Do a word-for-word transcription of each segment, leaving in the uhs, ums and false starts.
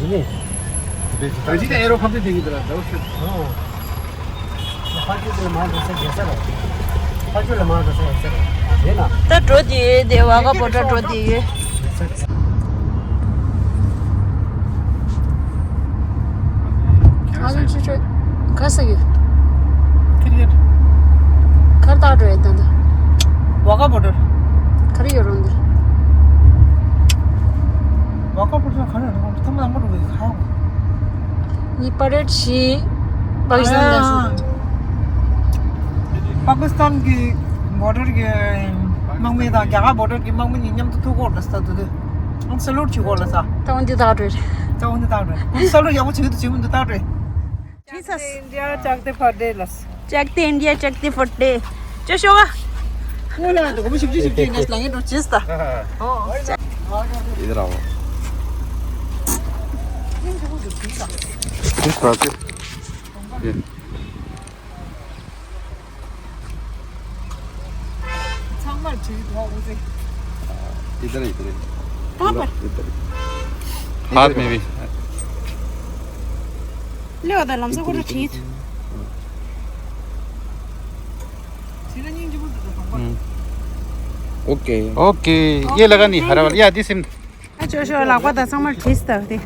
ད་ཅི་ད་ཨེ་རོ་ཁ་ཏེ་དེ་གི་དེ་ལ་ད་ཤི། ཕ་ཅུ་དེ་མ་འགྲོ་ས་རྒྱལ་ས་ར། ཕ་ཅུ་ལ་མ་འགྲོ་ས་རྒྱལ་ས་ར། དེ་ན། ད་འགྲོ་དེ་ཡོད་དེ་ཝ་ག་བོ་ཊར་འགྲོ་དེ་ཡོད། ཨ་ལོ་ཅི་ཅོ། ག་ས་ཡོད། ཁིར་ཡོད། གར་ད་འགྲོ་ཡོད་ད་ད། ཝ་ག་བོ་ཊར། ག་རེ་ཡོད་རུང་འདིར། ཝ་ག་བོ་ཊར་ག་རེ་ཡོད་རུང་ཐ་མ་ལ་མ་འགྲོ་གི་ཁ། ནི་པ་རེད་ཤི། པ་ཀི་སི་ཐན་ལ་སོང་། པ་ཀི་སི་ཐན་གི་བོ་ཊར་གི་དམག་མི་དང་རྒྱ་གར་བོ་ཊར་གི་དམག་མི་གཉིས་མཉམ་དུ་ཐུག་གོ་ལ་ས་དུ་དུ། ཨང་སལ་ལུ་ཊི་བྱེད་གོ་ལ་ས། ད་འོན་ཏེ་ད་འགྲོ་རེད། ད་འོན་ཏེ་ད་འགྲོ་རེད། ཁོང་སལ་ལུ་ཊི་ཡག་པོ་བྱེད་ཀྱི་འདུག་བྱེད་མི་འདུག་ད་འགྲོ་རེད། India Chakde Pade las. Chakde India Chakde Pade. ཅོ་ཤོ་ག་ཁོ་ལ་འདུག་མི་ཞིབ་ཅིག་ཞིབ་ཅིག་ནས་ལ་ངས་འགྲོ་ཅེས་ད། ཨོ། इधर आओ। किस तरह से? ये। ཚང་མར་བྲིས་འདུག་འོ་ཟེ། इधर, इधर। कहाँ पर? इधर। हाथ में भी। ལེའོ་ད་ལམ་སང་ཁོ་ར་བྲིས། བྲིས་ན་སྙིང་རྗེ་པོ་འདུག་ད་དང་པོ། हम्म। ओके। ओके। ये लगा नहीं, हरा वाला। या, दिस। ཨ་ཅོ་ཤོ་ལག་པ་ད་ཚང་མར་བྲིས་ད་དེ།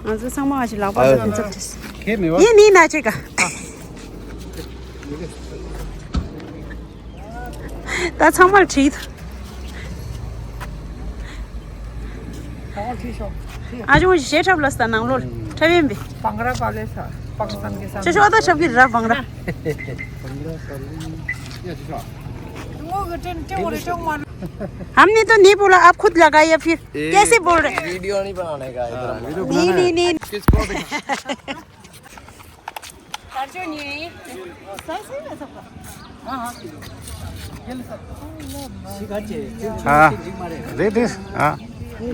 ང་ཚོ་ཚང་མ་ཨ་ཅི་ལག་པ་ད་དེ་ཚོ་བྲིས། ཁྱེད་མེད་བ། ཡིན་ནི་ན་ཅེ་ག་ད་ཚང་མར་བྲིས། ཨ་ཅོ་ཞེ་ཁྲབ་ལ་ས་ནང་ལོར་ཁྲབ་ཡིན་པས། བང་ར་པ་ལེ་ས། པ་ཀི་སི་ཐན་གི་ས། ཅོ་ཤོ་ད་ཁྲབ་ཀྱི་ར་བང་ར། ངོ་གི་ཏྲེན་ཏྲེ་འོ་རེ་ཅོང་མ། हमने तो नहीं बोला, आप खुद लगाइए फिर। कैसे बोल रहे? वीडियो नहीं बनाने का इधर। नहीं, नहीं, नहीं। किसको दिखा? हाँ, दे दे। हाँ। ཨ།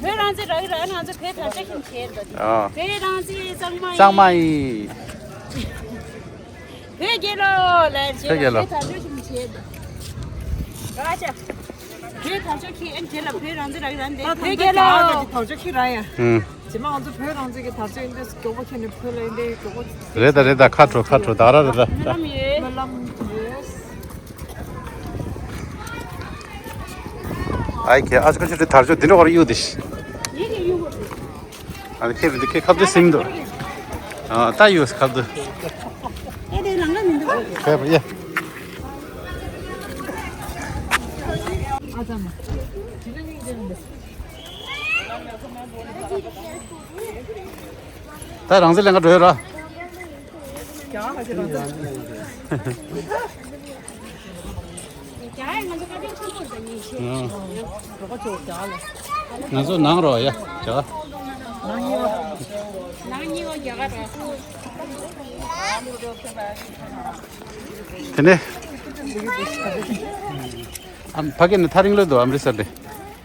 བོད་རང་བཙན་རག་རག་ང་ཚོ་བོད་དར་ཆ་ཤིན་ཆེར་འདུག་ཨ། བོད་རང་བཙན་གཙང་མ་ཡིན། གཙང་མ་ཡིན། བོད་རྒྱལ་ལོ་ལ་བོད་རྒྱལ་ལོ། བོད་དར་ཆ་ཤིན་ཆེར་འདུག་ཨ་ཅག་བོད་དར་ཆ་ཁྱེར་ཨན་རྒྱལ་ལ་བོད་རང་བཙན་རག་རག་འདི་བོད་རྒྱལ་ལོ། དར་ཆ་ཁྱེར་ར་ཡ། ཨུམ། རྗེས་མ་ང་ཚོ་བོད་རང་བཙན་གྱི་དར་ཆ་ཡིན་དུས་མགྱོགས་པོ་ཁྱེར་ནས་བོད་ལ་ཡིན་དུས་མགྱོགས་པོ། རེད་ད་རེད་ད་ཁ་དྲོ་ཁ་དྲོ་ད་ར་རེད་ད། སྨོན་ལམ་ཡོད། སྨོན་ལམ་ཡོད། ཨའི་ཁེ་ཨ་ཅོ་ཁ་ཆུ་དར་ཆོ་འདི་འདྲ་བར་གཡུག་དེ་ཤི། ཡིན་གྱི་གཡུག་དགོས་རེད། ཨ་ནི་ཁེ་བི་འདི་ཁེ་ཁབ་དེ་སིམ་འདུག་ཨ་ད་གཡུག་ཁབ་དེ། ཨེ་དེ་ལང་ལ་མི་འདུག་ཁེ་བི་ཡ། ཨ་ཙམ། ད་རང་བཙན་ལེན་ག་འགྲོ་ཡོད་ར། ང་ཚོ་ནང་རོ་ཡ་རྒྱ་གར། དེ་ནས་ཨམ་ཕ་གི་ནས་ཐག་རིང་ལོས་འདུག་ཨམ་རི་སར་དེ།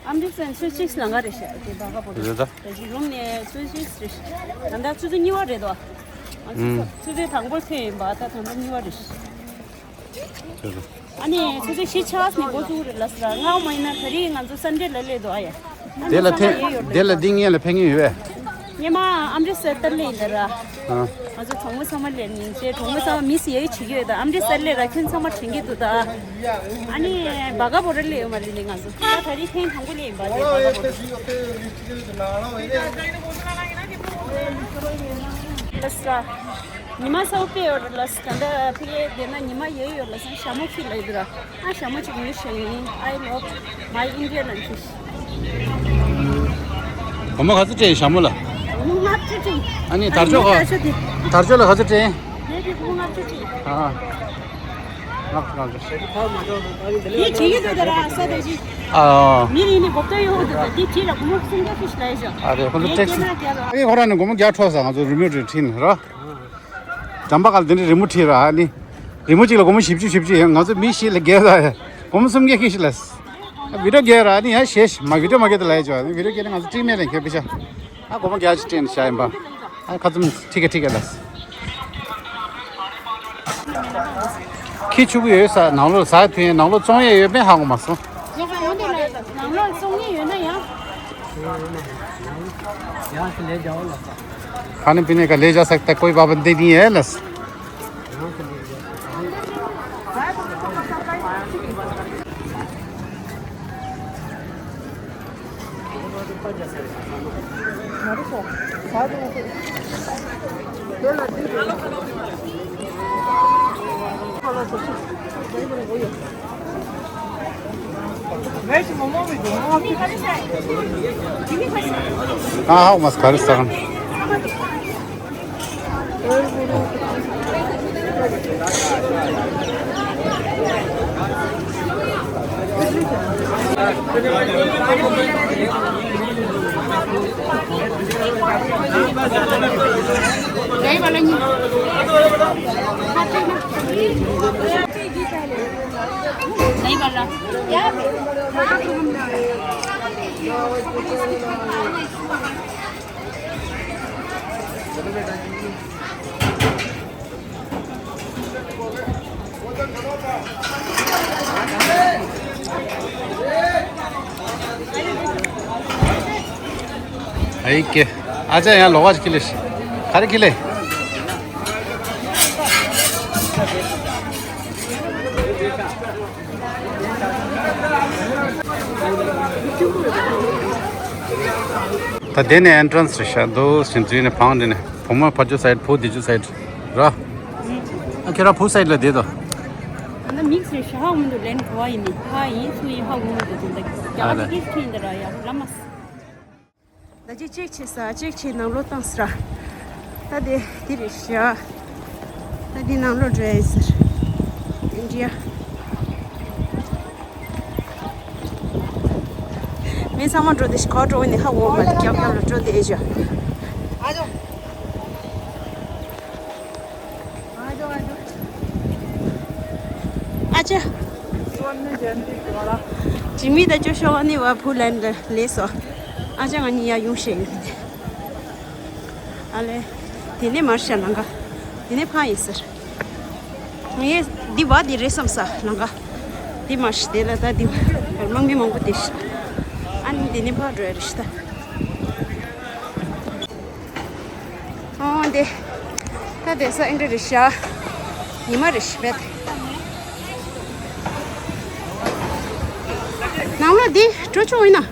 ཨམ་རི་སར་ཆུ་ཚོད་གཅིག་ལང་ག་རེད་ཤག་དེ་བ་ག་པོ་རེད་ད། རུམ་ནས་ཆུ་ཚོད་གཅིག་རེད་ཤག་ད་ལྟ་ཆུ་ཚོད་གཉིས་པ་རེད་དོ། ཨ་ཆུ་ཚོད་ཆུ་ཚོད་དང་པོ་ཐོན་ཡིན་པ་ད་ད་ལྟ་གཉིས་པ་རེད་ཤག་ཨ་ནི་ཆུ་ཚོད་བཞི་ཆགས་ནས་འགོ་བཙུགས་རེད་ལ་ཟེར། སྔ་མ་ཡིན་ན་ད་རེས་ང་ཚོ་སན་ཌེ་ལ་སླེབས་འདུག་ཨ་ཡ། དེ་ལ་ཐེ་དེ་ལ་འདི་ངེད་ལ་ཕན་གྱི་ཡོད་པས། ཉི་མ་ཨམ་རི་སར་ལྟར་སླེབས་ཡིན་ད་ར། ཨ། ང་ཚོ་གྲོང་མི་ཚང་མ་སླེབས་ནས་ཅེ་གྲོང་མི་ཚང་མ་མི་སི་ཡེ་བྱེད་ཀྱི་ཡོད་ད། ཨམ་རི་སར་སླེབས་ར་ཁྱོད་ཚང་མ་དྲན་གྱི་འདུག་ད། ཨ་ནི་བ་ག་བོ་ཊར་སླེབས་ཡོད་མ་རེད་ནི་ང་ཚོ་ད་ད་རེས་ཐེངས་དང་པོ་སླེབས་ཡིན་པ་རེད་བ་ག་བོ་ཊར། ལ་ས། ཉི་མ་གསལ་པོ་ཡོད་རེད་ལ་ས། ད་ལྟ་ཕ་གིར་བསྡད་ན་ཉི་མ་ཡོད་ཡོད་ལ་ས། ཞྭ་མོ་ཁྱེར་ལ་ཡོད་ར། ཨ་ཞྭ་མོ་གཅིག་ཉོས་ཤག་ཡིན། I love my India ལ་ཁྱེར། སྒོར་མོ་ག་ཚོད་སྤྲད་ཡིན་ཞྭ་མོ་ལ། སྒོར་མོ་ལྔ་བཅུ་སྤྲད་ཡིན། ཨ་ནི་དར་ལྕོག་ག་དར་ལྕོག་དེ། དར་ལྕོག་ལ་ག་ཚོད་སྤྲད་ཡིན། དེ་དེ་སྒོར་མོ་ལྔ་བཅུ་སྤྲད་ཡིན། ཨ། ལྔ་བཅུ་ལྔ་བཅུ། དེ་བྲིས་ཡོད་དོ་ད་ར་ས་དེ་ཅི། ཨ། མི་རིགས་ནི་གོ་བརྡ་ཡོད་དོ་ད་དེ་བྲིས་ལ་སྒོར་མོ་སུམ་བརྒྱ་ཕུལ་ཞིག་ལ་ཡོད་ཤག་ཨ་རེད་ཁོ་ཚོ་ངས་ཊེག་སི་སྐྱེལ་ན་རྒྱ་ལ། ཨེ་ཁོ་རང་ནི་སྒོར་མོ་བརྒྱ་འཕྲོག་ས་ང་ཚོ་རི་མོ་རེ་བྲིས་ནས་ར། འགྲམ་པ་ག་ལ་དེ་འདྲའི་རི་མོ་བྲིས་ར་ཨ་ནི། རི་མོ་གཅིག་ལ་སྒོར་མོ་བཞི་བཅུ་བཞི་བཅུ་ཡིན། ང་ཚོ་མི་བཞི་ལ་བརྒྱད་ལ་ཡ། སྒོར་མོ་སུམ་བརྒྱ་ཁྱེར་ཤིག་ལ། བི་ཌིའོ་རྒྱག་ར་ཨ་ནི་ཡ་ཞེས་མ་བི་ཌིའོ་མ་རྒྱག་དེ་ལ་ཡ་ཅོ་ཨ་ནི་བི་ཌིའོ་རྒྱག་ན་ང་ཚོ་སྤྲིང་མེད་ལ་ཁྱེར་པི་ཤ། ཨ་སྒོར་མོ་བརྒྱ་ཅིག་སྤྲད་ནས་བཞག་ཡིན་པ། ཨ་ཁ་ཙུམ་ཁྲིག་གེ་ཁྲིག་གེ་ལ། ཁྱི་ཆུ་གི་ཡོད་ས་ནང་ལོགས་ཟ་ཐུབ་ཡས་ནང་ལོགས་བཙོང་ཡས་ཡོད་པས་ཧ་གོ་མ་སོང་། ཡག་པ་ཡོང་དེ་ལ་ནང་ལོགས་བཙོང་ཡས་ཡོད་ན་ཡང་། खाने पीने का ले जा सकता है, कोई पाबंदी नहीं है। लस। हाँ, हाँ, मस्का ཨའི་ཀེ། ཨ་ཅག་ཡང་ལོགས་ཀ་ཅིག་ཁྱེར་ལེ་ཤི། ག་རེ་ཁྱེར་ལེ། ད་དེ་ནས་ཨེན་ཊྲན་སི་རེད་ཤག་འདུག་ཟིན་ཚུལ་ནས་བང་དེ་ནས་བུ་མོ་ཕར་ཕྱོགས་སའིཌ་བུ་འདི་ཕྱོགས་སའིཌ་ར། ཨ་ཁྱེད་རང་བུ་སའིཌ་ལ་བསྡད་དོ། ཨ་ན་མིག་སི་རེད་ཤག་ཧ་གོ་མི་འདུག་ལན་གོ་བ་ཡིན་མིན་ཧ་ཡིན་སུ་ཡིན་ཧ་གོ་མི་འདུག་དེ་འདྲ་རྒྱ་གར་ཨ་ལ། དེ་གིས་ཁྱེད་ཡིན་ད་ར་ཡ་ལ་མ། ད་ཅིག་ཅེག་བྱེད་ས་ཅེག་བྱེད་ནང་ལོགས་བཏང་ས་ར། ད་དེ་དེ་རེད་ཤག་ད་དེ་ནང་ལོགས་འགྲོ་ཡ་ཡིན་ཟེར། ཨིན་ཌི་ཡ། མི་ཚང་མ་འགྲོ་དེ་ཞིག་ག་འགྲོ་ནི་ཧ་འོང་མ་དེ་རྒྱབ་རྒྱབ་ལ་འགྲོ་དེ་ཨེ་ཤག་ཨ་ཅེ། ཇི་མི་ད་ཅོ་ཤོ་ནི་བ་ཕུ་ལན་ལ་ལས་སོ། ཨ་ཅེ་ང་གཉིས་ཡ་ཡོང་ཤེས་ཡོད་དེ། ཨ་ལེ། དེ་ནས་མར་ཤ་ལང་ག་དེ་ནས་ཕ་ཡིན་ཟེར། ངས་འདི་བ་འདི་རེད་བསམ་ས་ལང་ག་དེ་མར་ཤ་དེ་ལ་ད་འདི་བ་དམག་མི་མང་པོ་དེ་ཤ། ཨ་ནི་དེ་ནས་ཕ་འགྲོ་ཡ་རེད་ཤ་ད། ཨོ་འདི། ད་དེ་ས་ཨིན་འདྲ་རེད་ཤག་ཉི་མ་རེད་ཤག་བེད། ནང་ལ་འདི་འགྲོ་ཆོག་ཡིན་ན།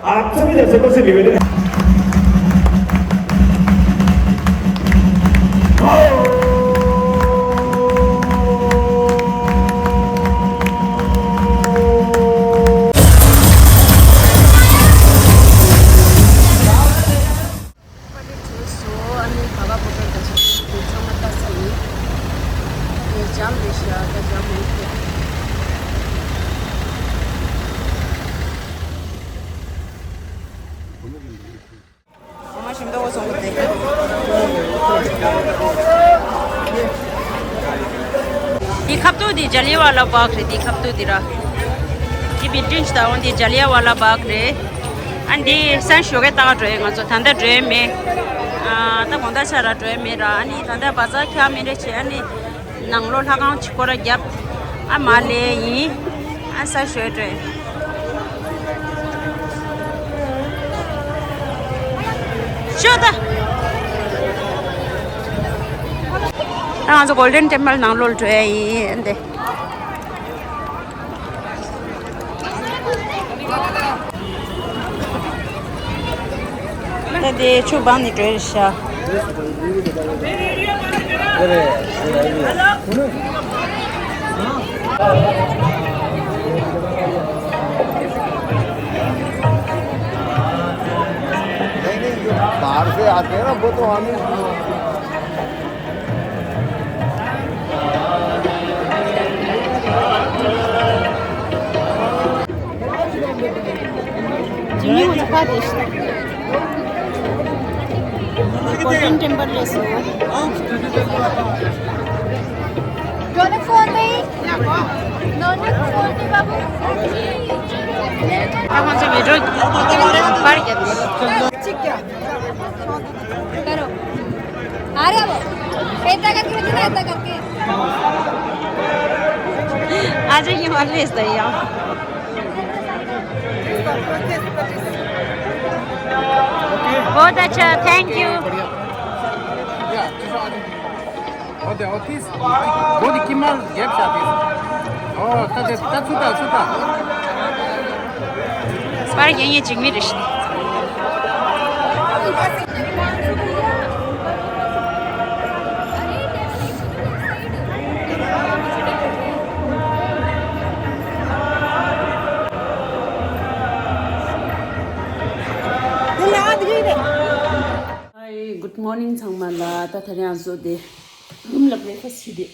ཨ་ཚ་མི་ལ་ཟེར་པ་ཟེར་ལེ་བས་ལེ། པ་ནི་བྱས་སོ། ཨ་ནི་ག་བ་པོ་ཏོ་ག་ཆ་དེ་ཚང་མ་ལྟ་ས་ཡིན། དེ་འཇམ་རེད་ཤག་ད་འཇམ་མེད་ཀི། འོ་མ་ཞིམ་ཏོག་སོང་གི་དེ། འདི་ཁ་ཐུག་འདི་ཇ་ལི་ཝ་ལ་བྷག་རེད། འདི་ཁ་ཐུག་འདི་ར། འདི་བི་ཏིན་ཅི་ད་འོ་འདི་ཇ་ལི་ཝ་ལ་བྷག་རེད། ཨ་འདི་སང་ཞོགས་ཀས་ད་ག་འགྲོ་ཡས། ང་ཚོ་ད་ལྟ་འགྲོ་ཡས་མེད། ཨ་ད་དགོང་དག་ཆ་ར་འགྲོ་ཡས་མེད་ར། ཨ་ནི་ད་ལྟ་བ་ཛར་ཁྱག་མི་འདྲ་བྱས། ཨ་ནི་ནང་ལོགས་ལྷ་ཁང་ཅིག་སྐོར་ར་བརྒྱབ། ཨ་མ་ལེ་ཡིན། ཨ་ས་ཞོད་རེད། ཤོད་ད། ད་ང་ཚོ་གོལ་ཌེན་ཊེམ་པལ་ནང་ལོགས་འགྲོ་ཡ་ཡིན་ཏེ། ད་དེ་ཆུ་སྦང་ནས་འགྲོ་ཡ་རེད་ཤག नहीं, नहीं, जो बाहर से आते हैं ना, वो तो आने ཇི་ནི་ཧོ་ཚ་ཁ་དེ་ཤི། གོལ་ཌེན་ཊེམ་པལ་ལས་སོ། दोनों फोन में ही। दोनों फोन में बाबू। ད་ང་ཚོ་མེ་ཏྲོ་པར་རྒྱབ། करो। आ रहे वो। ऐसा करके बच्चे ना, ऐसा करके। आज ये वाले सही है। बहुत अच्छा, thank you। ཨོ་དེ་ཨོ་ཏིས། ཨོ་དེ་ཀི་མལ་རྒྱབ་བྱ་དེ། ཨོ་ད་དེ་ད་ཚུ་ད་ཚུ་ད། སྤར་རྒྱན་ཡེ་འཇིགས་མེད་རེ་ཞིག Hi, good morning ཚང་མ་ལ། ད་ད་རེས་ང་ཚོ་དེ་རུམ་ལ་བྷི་རེག་ཕ་སི་བྱེད་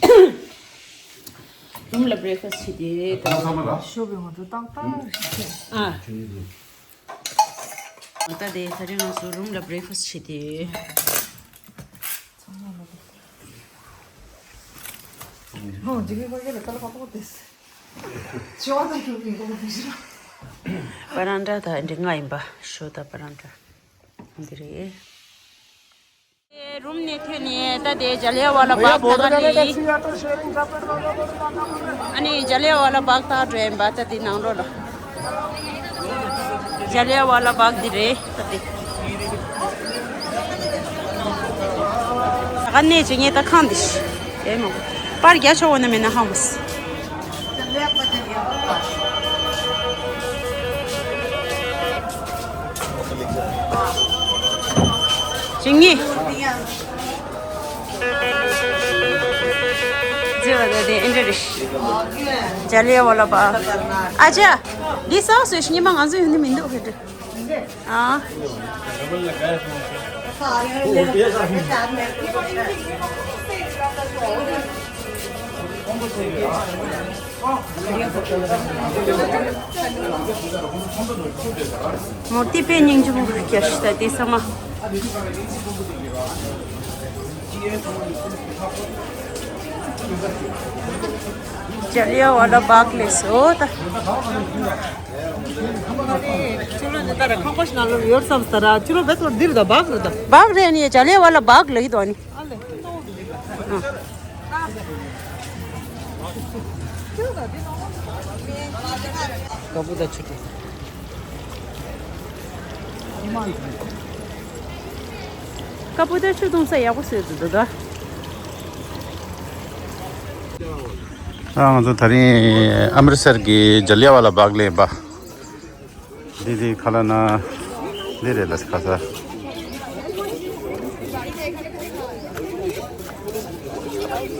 དེ། རུམ་ལ་བྷི་རེག་ཕ་སི་བྱེད་དེ། ད་ཚང་མ་ལ། ཤོ་བའི་ང་ཚོ་ཏག་ཏག་རེད། ཨ། ད་དེ་ད་རེས་ང་ཚོ་རུམ་ལ་བྷི་རེག་ཕ་སི་བྱེད་དེ། ཚང་མ་ལ། ཧོ་ཇི་གི་གོ་ཡ་ལ་ཀ་ལ་ཀ་པོ་ཏེས། ཅོ་ད་ཁྱོད་ཀྱི་གོ་པོ་ཏེས་ར། པ་རང་འདྲ་ད་འདི་ང་ཡིན་པ། ཤོ་ད་པ་རང་འདྲ། འདི་རེད། རུམ་ནས་ཐོན་ནས་ད་དེ་ཇ་ལི་ཡ་ཝ་ལ་བྷག་ད་ག་ནས་ཡིན། ཨ་ནི་ཇ་ལི་ཡ་ཝ་ལ་བྷག་ད་འགྲོ་ཡིན་པ། ད་དེ་ནང་ལོགས་ལ། ཇ་ལི་ཡ་ཝ་ལ་བྷག་འདི་རེད་ད་དེ། ད་ག་ནས་ཅི་ངས་ད་ཁང་འདི་ཤི། ཨེ་མ། པར་རྒྱ་ཆོག་འོ་ན་མེད་ན་ཧ་མོ་སི། ཅིང་ངི། ཇི་བ་ད་དེ་ཨེ་འདྲ་རེད། ཇ་ལི་ཡ་ཝ་ལ་བྷག་ཨ་ཅག་འདི་ས་སོས་ཉི་མ་ང་ཚོ་ཡོང་ནི་མི་འདུག་ཧེ་ཏེ། ཨ། མུར་ཏི་དཔེ་སྙིང་རྗེ་པོ་རྒྱ་ཤི་ད་དེ་ས་མ། ཇ་ལི་ཡ་ཝ་ལ་བྷག་ལས་སོ་ད། ཕྱི་ལོགས་ནས་ད་ར་ཁང་པ་ཞིག་ནང་ལོགས་ཡོད་བསམ་ས་ར། ཕྱི་ལོགས་བེད་ཚོར་འདིར་ད་བྷག་རེད་ད། བྷག་རེད་ནི་ཇ་ལི་ཡ་ཝ་ལ་བྷག་ལ་ཡི་དོ་ནི། ཨ་ལེ། ཀ་པུ་ད་ཆུ་ཏི། ཀ་པུ་ད་ཆུ་འཐུང་ས་ཡག་པོ་བཟོས་འདུག་ད། ཨ་ང་ཚོ་ད་རིང་ཨམ་རི་སར་གྱི་ཇ་ལི་ཡ་ཝ་ལ་བྷག་ལ་ཡིན་པ། འདི་འདི་ཁ་ལ་ན་འདི་རེད་ལ་ཁ་ས།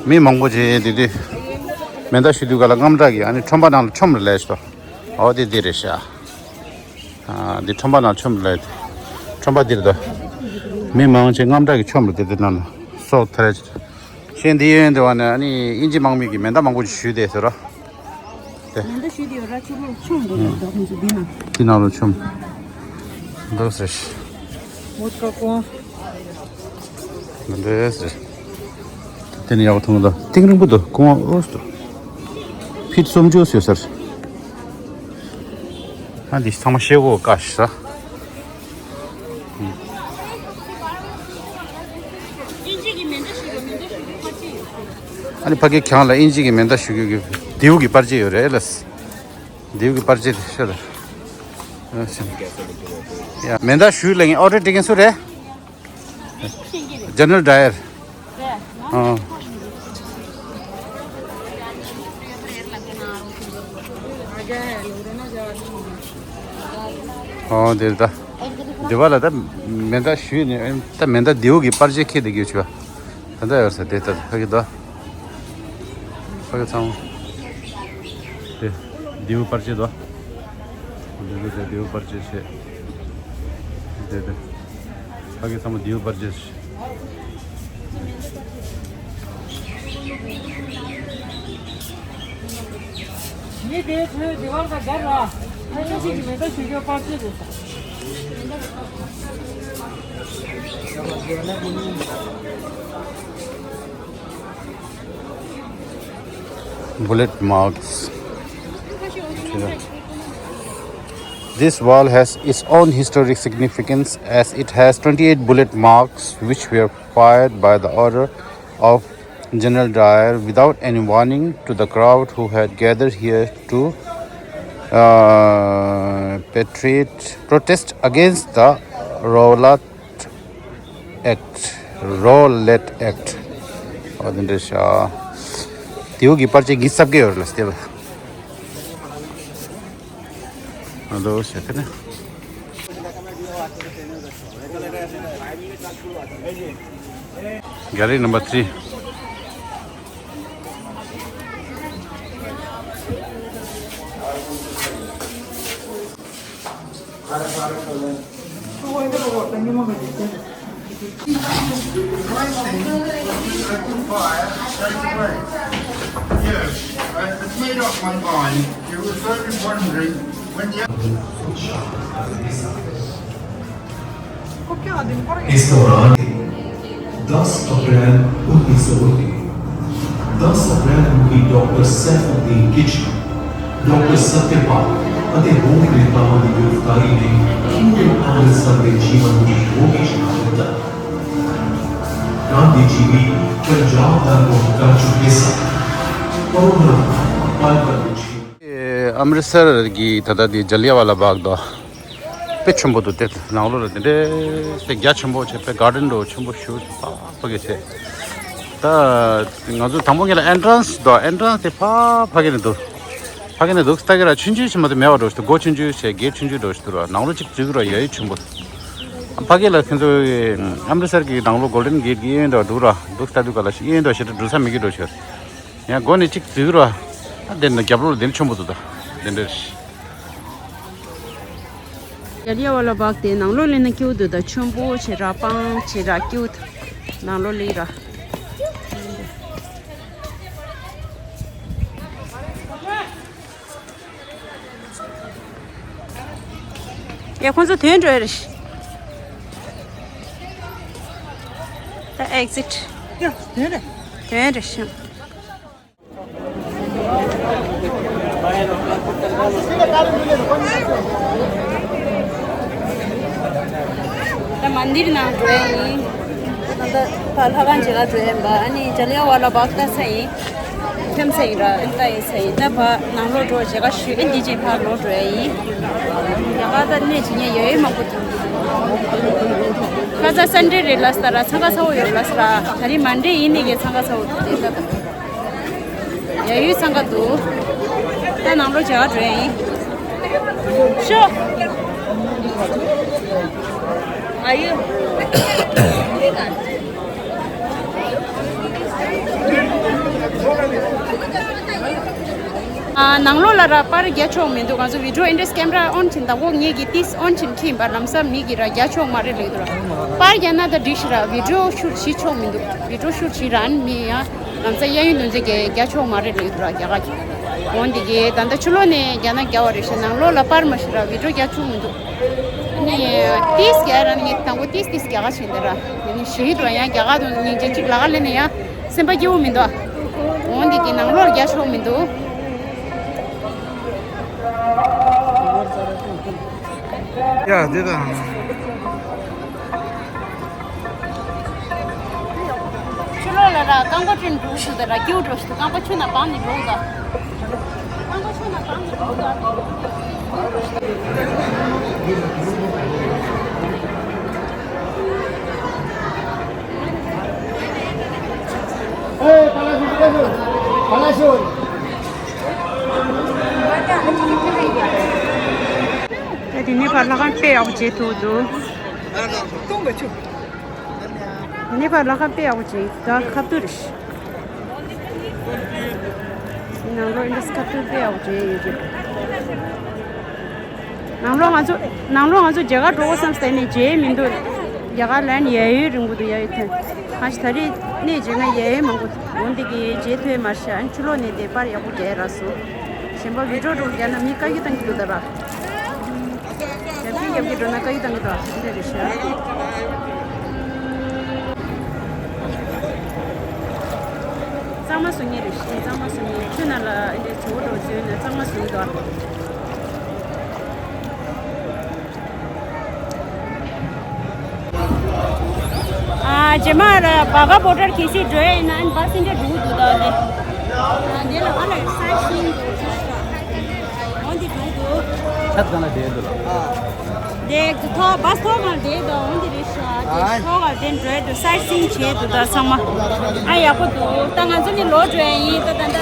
མི་མང་པོ་ཅིག་འདི་འདི་མེ་མདའ་གཞུ་དུས་ག་ལ་རྔམ་སྐྲག་གི་ཨ་ནི་ཁྲོན་པ་ནང་ལ་མཆོངས་རེད་ལས་ཤོག་ཨོ་འདི་འདི་རེད་ཤག་ཨ་འདི་ཁྲོན་པ་ནང་མཆོངས་རེད་ལས། ཁྲོན་པ་འདིར་དོ། མི་མང་ཆེ་རྔམ་སྐྲག་གི་མཆོངས་རེད་དེ་འདི་ནང་ལ་སོག་ཐ་རེ། ཤེས་འདི་ཡོན་དེ་བ་ནི་ཨ་ནི་དབྱིན་ཇི་དམག་མི་གི་མེ་མདའ་མང་པོ་ཞིག་གཞུས་དེ་ཟེར་རོ། དེ། མེ་མདའ་གཞུས་དེ་ཡོད་ར་ཆུ་ལོག་མཆོངས་འདུག་ར་ཁོང་ཚོ་འདི་ན། འདི་ནང་ལ་མཆོངས། འདུག་ཟེར། Вот как он. འདི་འདྲས་ཟེར། དེ་ནི་ཡག་པོ་མཐོང་གི་འདུག་སྟེང་རིང་པོ་འདུག་ཀོང་བ་ཨོས་འདུག་ཕིཊ་སུམ་ཅུ་ཡོད་ཟེར། ཨ་འདི་ཚང་མ་ཤེལ་སྒོ་བཀག་ཤག་ཨ་ནི་ཕ་གི་གྱང་ལ་དབྱིན་ཇི་གི་མེ་མདའ་གཞུ་རྒྱུ་གི་མདེའུ་གི་པར་ཆས་ཡོད་རེད་ལ། མདེའུ་གི་པར་ཆས་དེ་ཤོད་ལ། ཡ་མེ་མདའ་གཞུ་ལ་ངས་ཨོ་ཌར་སྤྲད་མཁན་སུ་རེད། ཇེ་ནེ་རལ་ཌ་ཡར། ཨ། ཨོ་དེ་རེད་ད། དེ་བ་ལ་ད་མེ་མདའ་གཞུས་ནས་ད་མེ་མདའ་མདེའུ་གི་པར་ཆས་ཁྱེར་བསྡད་ཀྱི་ཡོད་ཆུ་བ། ད་ལྟ་ཡོད་ས་དེ་ལྟ་ཕ་གི་ད། ཕ་གི་ཚང་མ། དེ་མདེའུ་པར་ཆས་དོ། མདེའུ་དེ་མདེའུ་པར་ཆས་བྱས། དེ་དེ། ཕ་གི་ཚང་མ་མདེའུ་པར་ཆས་བྱས། མི་དེ་ཚོའི་དེ་བར་ད་རྒྱབ་ལ་ཨ་ཅག་ཅིག་གི་མེ་མདའ་གཞུ་རྒྱུ་པར་ཆས་རེད་ས། Bullet marks. This wall has its own historic significance as it has twenty-eight bullet marks which were fired by the order of General Dyer without any warning to the crowd who had gathered here to uh, patriot, protest against the Rowlatt Act, Rowlatt Act. ཨོ་དེ་འདྲ་ཤག་དེའུ་གི་པར་ཆས་གི་སབ་གི་ཡོད་ལ་སྟེ། ཨ་ལོ་ཤ་ཁ་ན། Gallery number three. Yes, I was made up one time. You were certainly wondering when the इस दौरान दस अप्रैल उन्नीस सौ उन्नीस, दस अप्रैल को भी डॉक्टर सैफुद्दीन किचलू, डॉक्टर सत्यपाल ਅਤੇ ਹੋਰ ਨੇਤਾਵਾਂ ਦੀ ਗ੍ਰਿਫਤਾਰੀ ਨੇ ਪੂਰੇ ਅੰਮ੍ਰਿਤਸਰ ਦੇ ਜੀਵਨ ਨੂੰ ਰੋਗੀ ਬਣਾ ਦਿੱਤਾ। ਗਾਂਧੀ ਜੀ ਵੀ ਪੰਜਾਬ ਦਾ ਰੋਹ ਕਰ ਚੁੱਕੇ ਸਨ, ਪਰ ਉਹਨਾਂ ਪਲ ਭਰ ਵਿੱਚ ਹੀ ਇਹ ਅੰਮ੍ਰਿਤਸਰ ਕੀ tada di Jallianwala Bagh da དཔེ་ཆེན་པོ་འདུག་དེ་ནང་ལོགས་ལ་དེ་འདྲའི་དཔེ་རྒྱ་ཆེན་པོ་བྱས་དཔེ་གར་ཌེན་འདྲ་ཆེན་པོ་ཞེ་པོ་ཅིག་ཕ་ཕ་གི་བྱས། ད་ང་ཚོ་དང་པོ་ངེད་ལ་ཨེན་ཊ་རན་སི་འདུག་ཨེན་ཊ་རན་སི་དེ་ཕ་ཕ་གི་ནས་འདུག་ཕ་གི་ནས་འདུག་ལྟ་གི་ར་ཆུང་ཆུང་ཞིག་མ་གཏོགས་མེད་པ་འདྲ་ཞིག་འདུག་སྒོ་ཆུང་ཆུང་བྱས་གེ་ཊི་ཆུང་ཆུང་འདྲ་ཞིག་འདུག་ར། ནང་ལོགས་གཅིག་འཛུལ་གི་ར་ཡ་ཡི་ཆེན་པོ། ཕ་གི་ལ་ཁྱེད་ཚོ་ཨམ་རི་སར་གི་ནང་ལོགས་གོལ་ཌེན་གེ་ཊི་གི་གཡས་གཡོན་འདྲ་འདུག་ར། འདུག་ལྟ་དུས་ག་ལ་ཞིག་གཡས་གཡོན་འདྲ་ཞིག་འགྲོ་ས་མེད་གི་འདྲ་ཞིག་ཡང་སྒོ་ནས་གཅིག་འཛུལ་ར། ཨ་དེ་ནས་རྒྱབ་ལོགས་ལ་དེ་ཆེན་པོ་འདུག་ད་དེ་འདྲ་རེད། ཇལ་ལིའང་ཝ་ལ་བྷག་དེ་ནང་ལོགས་ལེན་ན་སྐྱིད་པོ་འདུག་ད་ཆེན་པོ་བྱས་ར་སྤང་བྱས་ར་སྐྱིད་པོ་འདུག་ནང་ལོགས་ལེན་ར། ཡ་ཁོང་ཚོ་དོན་འགྲོ་ཡ་རེད། ད་ཨེག་ཟིཊ། ཡ་དོན་རེད། དོན་རེད་ཤི། ད་མན་དིར་ནང་འགྲོ་ཡ་ཡིན། ད་ད་ལྷ་ཁང་མཇལ་ལ་འགྲོ་ཡ་ཡིན་པ། ཨ་ནི་ཇལ་ལིའང་ཝ་ལ་བྷག་ལྟ་ས་ཡིན། ཐེམ་ས་ཡིན་ར་ཨེ་ལྟ་ཡིན་ས་ཡིན། ད་ཕ་ནང་ལོགས་འགྲོ་མཇལ་ཁ་ཞུ་ཨེ་འདི་རྗེས་ཕར་ལོག་འགྲོ་ཡ་ཡིན། ཡ་ག་ད་གནས་ཇི་ཉེ་ཡོད་ཡོད་མང་པོ་འདུག་ཁ་ས་སན་ཌེ་རེད་ལ་ས་ར་འཚང་ཁ་ཚ་བོ་ཡོད་ལ་ས་ར། ད་རིང་མན་ཌེ་ཡིན་ནི་གི་འཚང་ཁ་ཚ་བོ་འདུག་དེ་ལྟ་ཡ་ཡུལ་འཚང་ཁ་འདུག་ད་ནང་ལོགས་མཇལ་ཁ་འགྲོ་ཡ་ཡིན། ཤོ། Are you? ཨ། ནང་ལོགས་ལ་ར་པར་རྒྱག་ཆོག་མི་འདུག་ང་ཚོ་བི་ཌི་ཡོ་ཨེ་འདྲས་ཀེམ་ར་ཨོན་བྱིན་དང་པོ་ངེད་ཀྱི་ཏིས་ཨོན་བྱིན་ཁྲིད་པར་ལམ་སང་མི་གི་ར་རྒྱག་ཆོག་མ་རེད་ལེགས་འདུག་ར། པར་རྒྱག་ན་ད་འགྲིག་ཤི་ར་བི་ཌི་ཡོ་ཤུ་ཊི་བྱེད་ཆོག་མི་འདུག་བི་ཌི་ཡོ་ཤུ་ཊི་བྱེད་རན་མི་ཡ་ལམ་སང་གཡས་གཡོན་དོན་ཚེ་གི་རྒྱག་ཆོག་མ་རེད་ལེགས་འདུག་ར་རྒྱ་གར་གྱི། འོན་ཏེ་གི་ད་ལྟ་ཕྱི་ལོགས་ནས་རྒྱག་ན་རྒྱག་པ་རེད་ཤི། ནང་ལོགས་ལ་པར་མ་ཤི་ར་བི་ཌི་ཡོ་རྒྱག་ཆོག་མི་འདུག་ནི་ཏིས་རྒྱག་ར་ནི་དང་པོ་ཏིས་ཏིས་རྒྱ་གར་བྱེད་འདི་ར། ནི་ཤི་འགྲོ་ཡང་རྒྱ་གར་དུ་སྙིང་རྗེ་གཅིག་ལ་ག་ལེ་ནི་ཡ། སེམས་པ་སྐྱིད་པོ་མི་འདུག་འོན་ཏེ་གི་ནང་ལོགས་རྒྱག་ཆོག་མི་འདུག་ཡ་དེ་དང་། ཕྱི་ལོགས་ལ་ར་རྐང་པ་ཁྲིད་འགྲོ་ཞུ་དེ་ར་སྐྱིད་པོ་འགྲོ་ཞུ་རྐང་པ་ཆུ་ན་བང་ནི་འགྲོ་དང་། རྐང་པ་ཆུ་ན་བང་ནི་འགྲོ་དང་། ད་དེ་ནས་ཕར་ལྷ་ཁང་དཔེ་ཡག་པོ་མཇལ་ཐུབ་འདུག་དེ་ནས་ཕར་ལྷ་ཁང་དཔེ་ཡག་པོ་མཇལ་ད་ཁ་ཐུག་རེད། ནང་ལོགས་ཨིན་ཌི་སི་ཁ་ཐུག་དཔེ་ཡག་པོ་མཇལ་ཡོད་ཀྱི། ནང་ལོགས་ང་ཚོ་ནང་ལོགས་ང་ཚོ་རྒྱ་གར་འགྲོ་དགོས་བསམ་སྟེ་ནས་མཇལ་མི་འདུག་རྒྱ་གར་ལན་ཡ་ཡོད་རིང་པོ་འདུག་ཡ་ཡོད་ཐོན། ང་ཞིག་ད་རེས་གནས་མཇལ་ན་ཡ་ཡོད་མང་པོ་འོན་ཏེ་གི་མཇལ་ཐུབ་མ་ཤ་ཨན་ཕྱི་ལོགས་ནས་དེ་པར་ཡག་པོ་རྒྱག་རག་སོང་། གཞན་པ་བི་ཌི་ཡོ་འགྲོ་རྒྱག་ན་མི་དཀའ་ཀི་བཏང་གི་འདུག་ད་ར། རྒྱབ་ཀྱི་རྒྱབ་ཀྱི་འགྲོ་ན་དཀའ་ཡི་དང་གི་དོ་འདྲ་རེད་ཤག་གཙང་མ་བཟོ་མཁན་རེད་ཤག་གཙང་མ་བཟོ་མཁན་ཆུ་ནང་ལ་འདི་བྱེའུ་འགྲོ་བཟོས་ནས་གཙང་མ་བཟོ་གི་འདུག་ཨ། རྗེས་མ་ར་བྷ་ག་བྷོ་ཊར་གལ་སྲིད་འགྲོ་ཡ་ཡིན་ན་ཨ་ནི་བྷ་སི་འདྲ་འགྲོ་གི་འདུག་ད་འདི། ཨ། འདི་ལ་ཨ་ལ་ས་ཤིང་འགྲོ་གི་འདུག་འོ་འདི་འགྲོ་གི་འདུག་ཆ་ཚང་ལ་བསྡད་འདུག་ལ། དེ་ཐོག་བྷ་སི་ཐོག་ཁར་བསྡད་དང་འོང་དེ་རེད་ཤག་དེ་ཨ་ཐོག་ཁར་དེ་འགྲོ་དུ་སའི་སིང་བྱེད་དུ་ད་ཚང་མ་ཨ་ཡག་པོ་འདུག་ད་ང་ཚོ་ནི་ལོག་འགྲོ་ཡ་ཡིན་ད་ད་ད།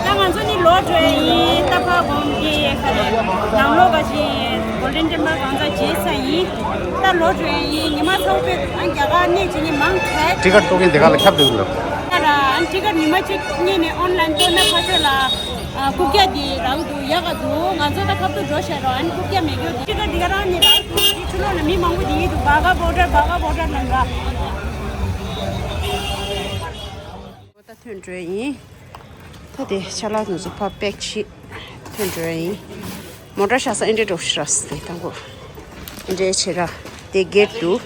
ད་ང་ཚོ་ནི་ལོག་འགྲོ་ཡ་ཡིན་ད་ཕ་གོང་གི་ཁ་ནས་ནང་ལོག་ག་ཅི་གོལ་ཌེན་ཊེམ་པལ་གང་ཚ་བྱེད་ས་ཡིན། ད་ལོག་འགྲོ་ཡ་ཡིན་ཉི་མ་ཚ་བོ་པས་ཨ་རྒྱ་གར་གནས་ཅི་ནི་མང་ཁ་ཊི་ཀེ་ཊི་གཏོང་མཁན་དེ་ག་ལ་ཁྱབ་འདུག་ལ། ད་ར་ཨ་ཊི་ཀེ་ཊི་ཉི་མ་གཅིག་གཉིས་ནས་ཨོན་ལན་བཏོན་ན་ཕ་ཆོས་ལ། ཨ། རྐུབ་བཀྱག་འདི་རག་འདུག་ཡག་ག་འདུག་ང་ཚོ་ད་ཁ་ཐུག་འགྲོ་བཤད་རོགས་ཨ་ནི་རྐུབ་བཀྱག་མེད་རྒྱུ་འདི་ཅི་ག་འདི་ག་རང་ནི་རག་འདུག་འདི་ཕྱི་ལོགས་ལ་མི་མང་པོ་འདི་ཡིན་འདུག་བྷ་ག་བྷོ་ཊར་བྷ་ག་བྷོ་ཊར་ལ་འདྲ། ད་ཐོན་འགྲོ་ཡིན། ད་དེ་ཅ་ལག་དེ་ཚོ་ཕར་པེག་བྱེད་ཐོན་འགྲོ་ཡིན། མོ་ཊ་ཤ་ས་ཨེ་འདྲེ་འགྲོ་ཤི་ར་སི་དེ་དང་པོ་ཨེ་འདྲེ་བྱེད་ར་དེ་གེ་ཊི་འདུག